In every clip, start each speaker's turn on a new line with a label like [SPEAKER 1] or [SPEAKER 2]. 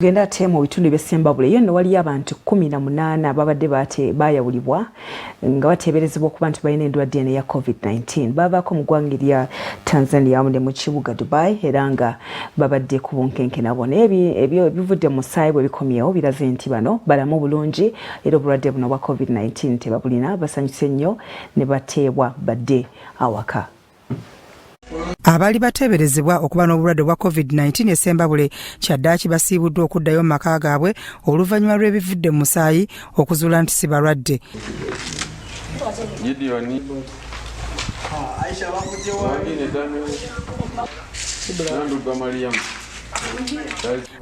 [SPEAKER 1] Tugende ate mu bitundu eby'e Ssembabule, yo nno waliyo abantu 18 babadde baayawulibwa nga bateeberezebwa okuba nti balina endwadde eno eya Covid-19. Baavaako mu ggwanga erya Tanzania wamu ne mu kibuga Dubai era nga babadde ku bunkenke nabo. Naye ebyo ebivudde mu musaayi bwe bikomyewo biraze nti bano balamu bulungi era obulwadde buno obwa Covid-19 tebabulina. Basanyuse nnyo ne bateebwa badde awaka.
[SPEAKER 2] Abaali bateeberezebwa okuba n'obulwadde obwa Covid-19 e Ssembabule kyaddaaki basiibuddwa okuddayo mu maka gaabwe oluvannyuma lw'ebivudde mu musaayi okuzuula nti si balwadde.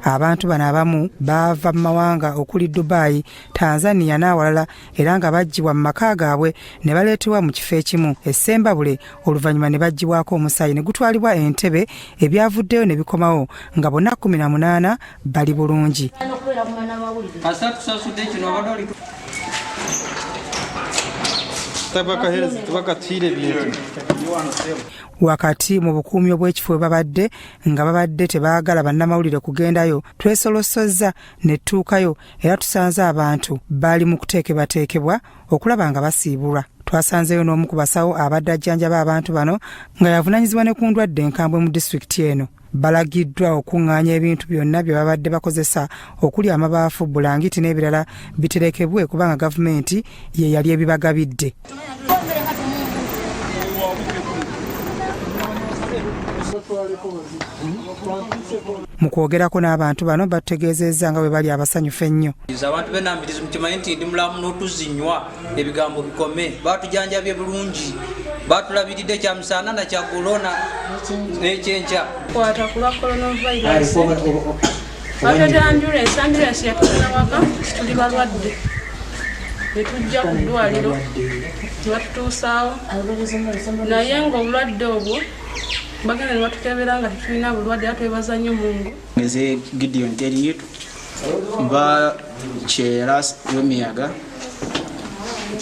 [SPEAKER 2] Abantu bano abamu baava mu mawanga okuli Dubai, Tanzania n'awalala era nga baggyibwa mu maka gaabwe ne baleetebwa mu kifo ekimu e Ssembabule oluvannyuma ne baggyibwako omusaayi ne gutwalibwa e Ntebe ebyavuddeyo ne bikomawo nga bonna 18 bali bulungi. Wakati mu bukuumi obw'ekifo we babadde nga babadde tebaagala bannamawulire kugendayo, twesolosozza ne tutuukayo era tusanze abantu bali mu kuteekebwateekebwa okulaba nga basiibulwa. Twasanzeeyo n'omu ku basawo abadde ajjanjaba abantu bano nga yavunaanyizibwa ne ku ndwadde enkambwe mu disitulikiti eno. Balagiddwa okuŋŋaanya ebintu byonna bye babadde bakozesa okuli amabaafu, bulangiti n'ebirala biterekebwe kubanga gavumenti ye yali ebibagabidde. Mu kwogerako n'abantu bano batutegeezezza nga bwe bali abasanyufu ennyo.
[SPEAKER 3] Abantu b'enambirizi mukimanyi nti ndi mulamu n'otuzinywa ebigambo bikome, batujanjabye bulungi, batulabiridde kyamisana na kyaggulo n'ekyenkya.
[SPEAKER 4] Kwata ku lwa coronavirus batwetera ambulance, ambulance yatutwala waka tuli balwadde ne tujja ku ddwaliro ne batutuusaawo naye ng'obulwadde obwo bagenda ne batukebera nga tetulina bulwadde era twebaza nnyo Mungu.
[SPEAKER 5] Nze Gideon Teriyitu nva Kyera Lwemiyaga.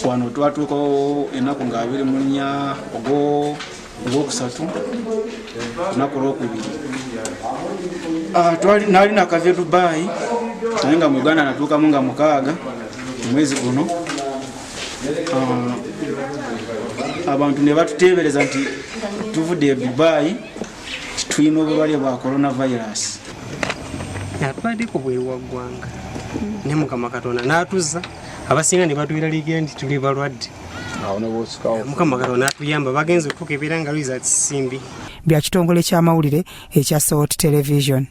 [SPEAKER 5] Wano twatuukawo ennaku nga 24 ogwokusatu olunaku olwokubiri. Nali nakava e Dubai naye nga mu Uganda natuukamu nga 6 omwezi guno. Abantu ne batuteebereza nti tuvudde e Dubai tulina obulwadde bwa coronavirus.
[SPEAKER 6] Atubadde ku bweru wa ggwanga ne Mukama Katonda n'atuzza, abasinga ne batweraliikira nti tuli balwadde. Mukama Katonda n'atuyamba, bagenze okutukebera nga results simbi.
[SPEAKER 2] Bya kitongole ky'amawulire ekya Salt Television.